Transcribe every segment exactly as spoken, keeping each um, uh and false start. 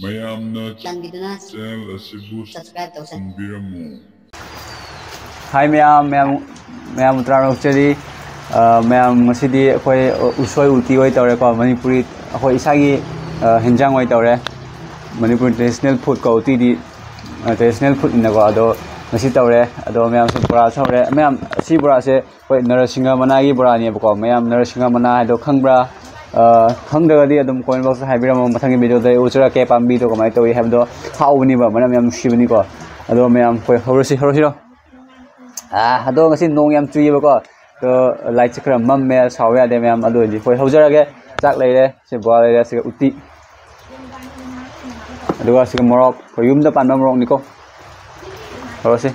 ꯃꯌꯥꯝꯅ ꯆꯥꯟꯕꯤꯗꯨꯅ channel ꯑꯁꯤꯕꯨ subscribe ꯇꯧꯁꯟꯕꯤꯔꯝꯃꯨ꯫ ꯍꯥꯏ ꯃꯌꯥꯝ, ꯃꯌꯥꯝ, ꯃꯌꯥꯝ ꯎꯇ꯭ꯔꯥ ꯅꯣꯛꯆꯔꯤ꯫ ꯑ, ꯃꯌꯥꯝ ꯉꯁꯤꯗꯤ ꯑꯩꯈꯣꯏ ꯎꯁꯣꯏ ꯎꯇꯤ ꯑꯣꯏ ꯇꯧꯔꯦꯀꯣ꯫ ꯃꯅꯤꯄꯨꯔꯤ ꯑꯩꯈꯣꯏ ꯏꯁꯥꯒꯤ, ꯑ, ꯍꯦꯟꯖꯥꯡ ꯑꯣꯏ ꯇꯧꯔꯦ꯫ ꯃꯅꯤꯄꯨꯔ traditional food ꯀꯣ ꯎꯇꯤꯗꯤ꯫ ꯑ, traditional foodꯅꯤꯅꯀꯣ꯫ ꯑꯗꯣ ꯉꯁꯤ ꯇꯧꯔꯦ꯫ ꯑꯗꯣ ꯃꯌꯥꯝꯁꯨ ꯕꯣꯔꯥꯁꯨ ꯍꯧꯔꯦ꯫ ꯃꯌꯥꯝ ꯑꯁꯤ ꯕꯣꯔꯥꯁꯦ ꯑꯩꯈꯣꯏ ꯅꯔꯁꯤꯡꯍ ꯃꯅꯥꯒꯤ ꯕꯣꯔꯥꯅꯦꯕꯀꯣ꯫ ꯃꯌꯥꯝ ꯅꯔꯁꯤꯡꯍ ꯃꯅꯥ ꯍꯥꯏꯗꯣ ꯈꯪꯕ꯭ꯔꯥ? ꯑ, ꯈꯪꯗ꯭ꯔꯒꯗꯤ ꯑꯗꯨꯝ comment boxꯇ ꯍꯥꯏꯕꯤꯔꯝꯃꯣ꯫ ꯃꯊꯪꯒꯤ videoꯗ ꯑꯩ ꯎꯠꯆꯔꯛꯀꯦ ꯄꯥꯝꯕꯤꯗꯣ ꯀꯃꯥꯏꯅ ꯇꯧꯏ ꯍꯥꯏꯕꯗꯣ꯫ ꯍꯥꯎꯕꯅꯦꯕ, ꯃꯅꯝ ꯌꯥꯝ ꯅꯨꯡꯁꯤꯕꯅꯤꯀꯣ꯫ ꯑꯗꯣ ꯃꯌꯥꯝ ꯑꯩꯈꯣꯏ ꯍꯧꯔꯁꯤ, ꯍꯧꯔꯁꯤꯔꯣ? ꯑ, ꯑꯗꯣ ꯉꯁꯤ ꯅꯣꯡ ꯌꯥꯝ ꯆꯨꯏꯌꯦꯕꯀꯣ꯫ ꯑꯗꯣ lightꯁꯦ ꯈꯔ ꯃꯝꯃꯦ, ꯁꯥꯎ ꯌꯥꯗꯦ ꯃꯌꯥꯝ꯫ ꯑꯗꯨ ꯑꯣꯏꯔꯗꯤ ꯑꯩꯈꯣꯏ ꯍꯧꯖꯔꯒꯦ꯫ ꯆꯥꯛ ꯂꯩꯔꯦ, ꯁꯤ ꯕꯣꯔꯥ ꯂꯩꯔꯦ, ꯁꯤꯒ ꯎꯇꯤ꯫ ꯑꯗꯨꯒ ꯁꯤꯒ ꯃꯣꯔꯣꯛ, ꯑꯩꯈꯣꯏ ꯌꯨꯝꯗ ꯄꯥꯟꯕ ꯃꯣꯔꯣꯛꯅꯤꯀꯣ꯫ ꯇꯧꯔꯁꯤ꯫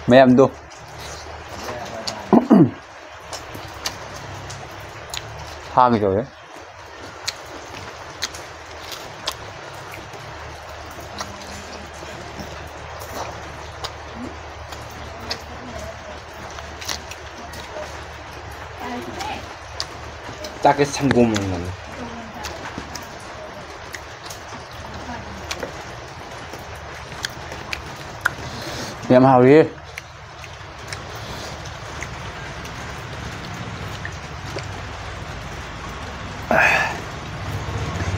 ꯃꯌꯥꯝꯗꯣ ꯐꯥꯒꯦ ꯇꯧꯋꯦ꯫ ꯆꯥꯛꯁꯦ ꯁꯪꯒꯣꯝ ꯑꯣꯏꯅ ꯅꯝꯃꯦ꯫ ꯌꯥꯝ ꯍꯥꯎꯔꯤꯌꯦ꯫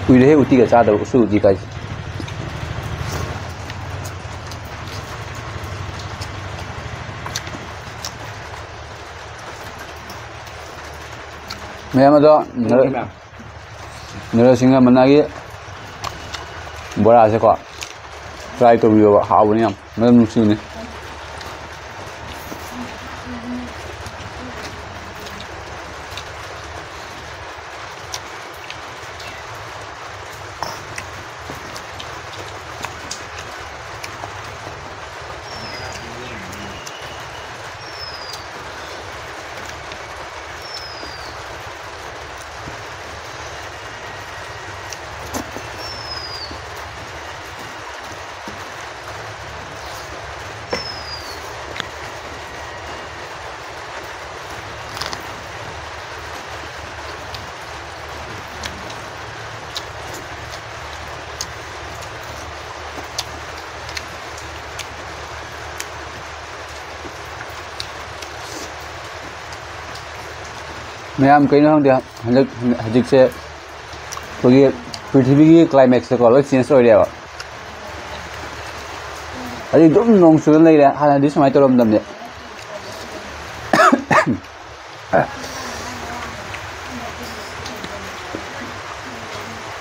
ꯀꯨꯏꯔꯦꯍꯦ ꯎꯇꯤꯒ ꯆꯥꯗꯕ, ꯎꯁꯣꯏ ꯎꯇꯤ ꯀꯥꯏꯁꯦ꯫ ꯃꯌꯥꯝ ꯑꯗꯣ ꯅꯔ-, ꯃꯌꯥꯝ꯫ ꯅꯔꯁꯤꯡꯍ ꯃꯅꯥꯒꯤ ꯕꯣꯔꯥꯁꯦꯀꯣ, try ꯇꯧꯕꯤꯌꯣꯕ, ꯍꯥꯎꯕꯅꯤ ꯌꯥꯝ, ꯃꯅꯝ ꯅꯨꯡꯁꯤꯕꯅꯤ꯫ ꯃꯌꯥꯝ, ꯀꯩꯅꯣ ꯈꯪꯗꯦ, ꯍꯟꯗꯛ, ꯍꯧꯖꯤꯛꯁꯦ ꯑꯩꯈꯣꯏꯒꯤ ꯄ꯭ꯔꯤꯊꯤꯕꯤꯒꯤ climateꯁꯦꯀꯣ, ꯂꯣꯏ change ꯑꯣꯏꯔꯦꯕ꯫ ꯍꯧꯖꯤꯛ ꯑꯗꯨꯝ ꯅꯣꯡ ꯆꯨꯔ ꯂꯩꯔꯦ, ꯍꯥꯟꯅꯗꯤ ꯁꯨꯃꯥꯏꯅ ꯇꯧꯔꯝꯗꯕꯅꯦ꯫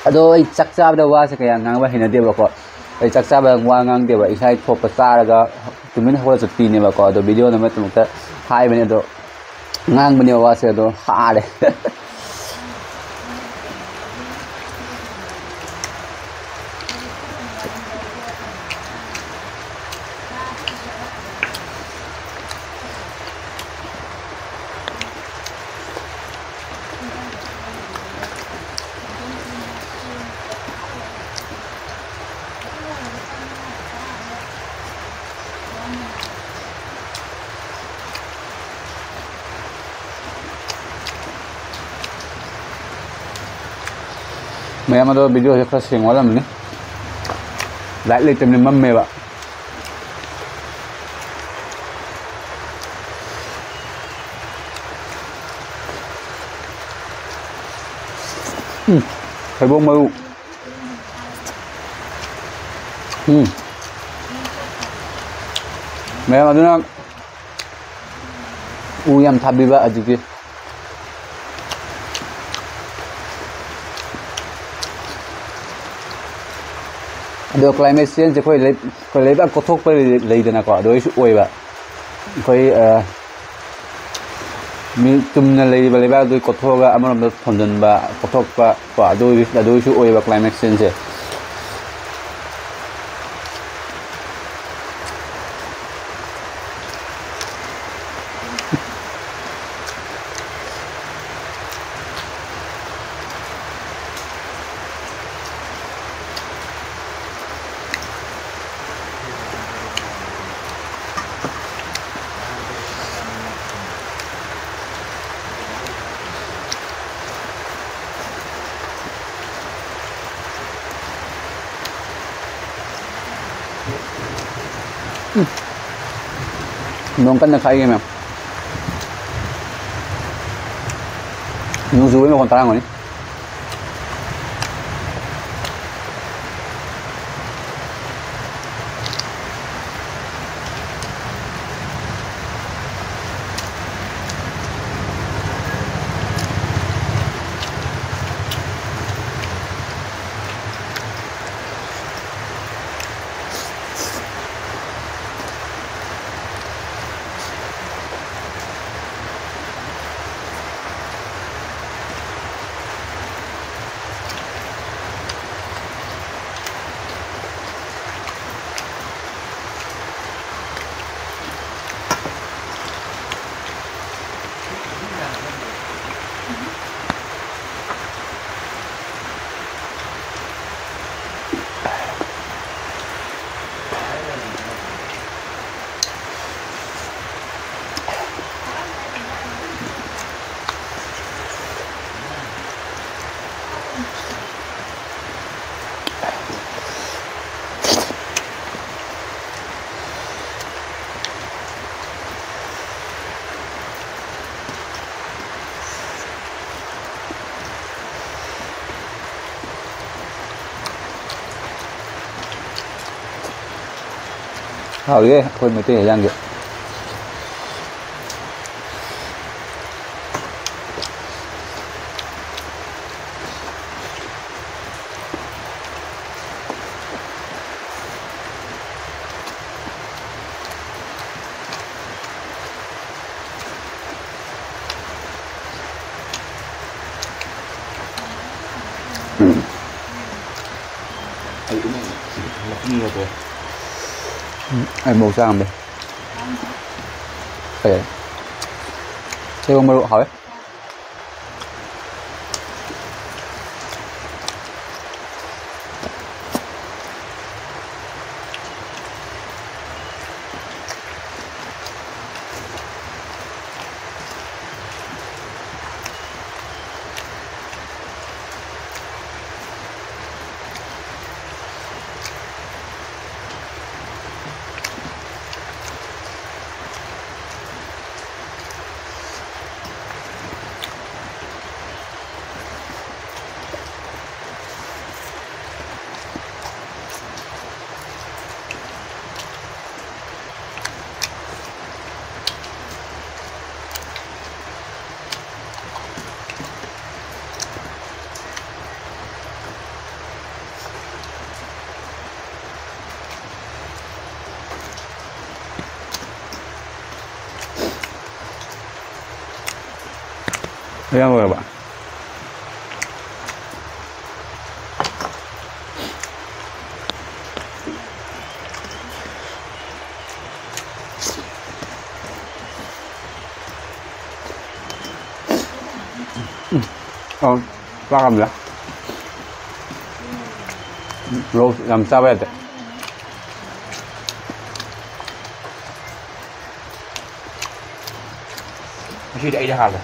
ꯑꯗꯣ ꯑꯩ ꯆꯥꯛ ꯆꯥꯕꯗ ꯋꯥꯁꯦ ꯀꯌꯥ ꯉꯥꯡꯕ ꯍꯩꯅꯗꯦꯕꯀꯣ꯫ ꯑꯩ ꯆꯥꯛ ꯆꯥꯕꯗ ꯋꯥ ꯉꯥꯡꯗꯦꯕ, ꯏꯁꯥ ꯏꯊꯣꯛꯄ ꯆꯥꯔꯒ ꯇꯨꯃꯤꯟ ꯍꯧꯒꯠꯂ ꯆꯠꯄꯤꯅꯦꯕꯀꯣ꯫ ꯑꯗꯣ video ꯅꯝꯕꯒꯤꯗꯃꯛꯇ ꯍꯥꯏꯕꯅꯦ, ꯑꯗꯣ ꯉꯥꯡꯕꯅꯦ ꯋꯥꯁꯦ, ꯑꯗꯣ ꯍꯥꯔꯦ꯫ ꯃꯌꯥꯝ ꯑꯗꯣ videoꯁꯦ ꯈꯔ ꯁꯦꯡ ꯋꯥꯠꯂꯝꯃꯅꯤ, light ꯂꯩꯇꯕꯅꯤ, ꯃꯝꯃꯦꯕ꯫ ꯎꯝ, ꯊꯩꯕꯣꯡ ꯃꯔꯨ꯫ ꯎꯝ꯫ ꯃꯌꯥꯝ ꯑꯗꯨꯅ ꯎ ꯌꯥꯝ ꯊꯥꯕꯤꯕ ꯍꯧꯖꯤꯛꯇꯤ꯫ ꯑꯗꯣ climate changeꯁꯦ ꯑꯩꯈꯣꯏ ꯂꯩ-, ꯑꯩꯈꯣꯏ ꯂꯩꯕꯥꯛ ꯀꯣꯊꯣꯛꯄ ꯂꯩ-, ꯂꯩꯗꯅꯀꯣ, ꯑꯗꯨꯒꯤꯁꯨ ꯑꯣꯏꯕ꯫ ꯑꯩꯈꯣꯏ, ꯑ, ꯃꯤ ꯆꯨꯝꯅ ꯂꯩꯔꯤꯕ ꯂꯩꯕꯥꯛ ꯑꯗꯨ ꯀꯣꯊꯣꯛꯑꯒ ꯑꯃꯔꯣꯝꯗ ꯊꯣꯝꯖꯤꯟꯕ, ꯀꯣꯊꯣꯛꯄ ꯀꯣ, ꯑꯗꯨꯒꯤ, ꯑꯗꯨꯒꯤꯁꯨ ꯑꯣꯏꯕ climate changeꯁꯦ꯫ ꯎꯝ꯫ ꯅꯣꯡ ꯀꯟꯅ ꯈꯥꯛꯏ ꯃꯌꯥꯝ꯫ ꯅꯣꯡ ꯆꯨꯕꯒꯤ ꯃꯈꯣꯟ ꯇꯥꯔꯝꯒꯅꯤ꯫ ꯍꯥꯎꯏꯌꯦ ꯑꯩꯈꯣꯏ ꯃꯩꯇꯩ ꯍꯦꯟꯖꯥꯡꯁꯦ꯫ ꯑꯩ ꯃꯣꯔꯣꯛ ꯆꯥ ꯉꯝꯗꯦ꯫ ꯀꯩ? ꯁꯦꯕꯣꯠ ꯃꯔꯨ ꯍꯥꯎꯋꯦ꯫ ꯂꯣꯏꯔꯕ? ꯎꯝ, ꯑꯧ, ꯆꯥꯛ ꯑꯃ ꯂꯩ꯫ ꯃꯣꯔꯣꯛ ꯌꯥꯝ ꯆꯥꯕ ꯌꯥꯗꯦ꯫ ꯉꯁꯤꯗꯤ ꯑꯩꯗꯤ ꯍꯥꯜꯂꯦ꯫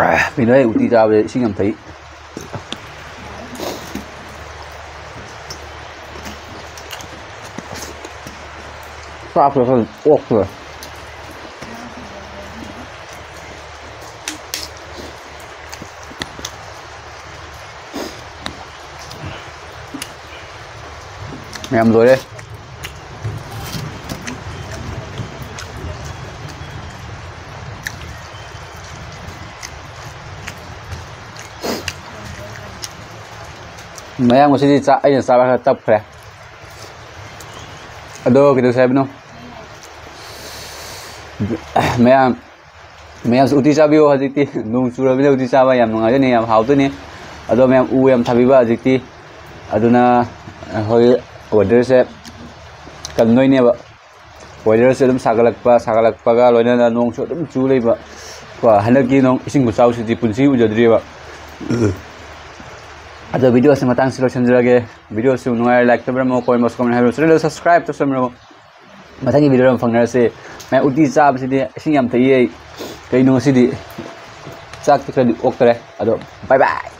ꯑꯥ, ꯀꯩꯅꯣ, ꯑꯩ ꯎꯇꯤ ꯆꯥꯕꯗ ꯏꯁꯤꯡ ꯌꯥꯝ ꯊꯛꯏ꯫ ꯆꯥꯛꯁꯨ ꯈꯔ ꯑꯣꯛꯇ꯭ꯔꯦ꯫ ꯃꯌꯥꯝ ꯂꯣꯏꯔꯦ꯫ ꯃꯌꯥꯝ ꯉꯁꯤꯗꯤ ꯆꯥꯛ ꯑꯩꯅ ꯆꯥꯕ ꯈꯔ ꯇꯞꯈ꯭ꯔꯦ꯫ ꯑꯗꯣ ꯀꯩꯗꯧꯁꯦ ꯍꯥꯏꯕꯅꯣ? ꯃꯌꯥꯝ, ꯃꯌꯥꯝꯁꯨ ꯎꯇꯤ ꯆꯥꯕꯤꯌꯣ꯫ ꯍꯧꯖꯤꯛꯇꯤ ꯅꯣꯡ ꯆꯨꯔꯕꯅꯤꯅ ꯎꯇꯤ ꯆꯥꯕ ꯌꯥꯝ ꯅꯨꯡꯉꯥꯏꯗꯣꯏꯅꯤ, ꯌꯥꯝ ꯍꯥꯎꯗꯣꯏꯅꯤ꯫ ꯑꯗꯣ ꯃꯌꯥꯝ ꯎ ꯌꯥꯝ ꯊꯥꯕꯤꯕ ꯍꯧꯖꯤꯛꯇꯤ꯫ ꯑꯗꯨꯅ ꯍꯧꯖꯤꯛ weatherꯁꯦ ꯀꯟꯗꯣꯏꯅꯦꯕ꯫ Weatherꯁꯦ ꯑꯗꯨꯝ ꯁꯥꯒꯠꯂꯛꯄ, ꯁꯥꯒꯠꯂꯛꯄꯒ ꯂꯣꯏꯅꯅ ꯅꯣꯡꯁꯨ ꯑꯗꯨꯝ ꯆꯨ ꯂꯩꯕ꯫ ꯀꯣ, ꯍꯟꯗꯛꯀꯤ ꯅꯣꯡ ꯏꯁꯤꯡ ꯈꯨꯆꯥꯎꯁꯤꯗꯤ ꯄꯨꯟꯁꯤ ꯎꯖꯗ꯭ꯔꯤꯕ꯫ ꯑꯗꯣ videoꯁꯦ ꯃꯇꯥꯡꯁꯤ ꯂꯣꯏꯁꯤꯟꯖꯔꯒꯦ꯫ Videoꯁꯤ ꯅꯨꯡꯉꯥꯏꯔ like ꯇꯧꯕꯤꯔꯝꯃꯣ, comment box comment ꯍꯥꯏꯕꯤꯔꯝꯃꯣ, channelꯗ subscribe ꯇꯧꯁꯟꯕꯤꯔꯝꯃꯣ꯫ ꯃꯊꯪꯒꯤ videoꯗ ꯑꯃꯨꯛ ꯐꯪꯅꯔꯁꯦ꯫ ꯃꯌꯥꯝ ꯎꯇꯤ ꯆꯥꯕꯁꯤꯗꯤ ꯏꯁꯤꯡ ꯌꯥꯝ ꯊꯛꯏ ꯑꯩ꯫ ꯀꯩꯅꯣ ꯉꯁꯤꯗꯤ ꯆꯥꯛꯇꯤ ꯈꯔꯗꯤ ꯑꯣꯛꯇꯔꯦ꯫ ꯑꯗꯣ bye bye꯫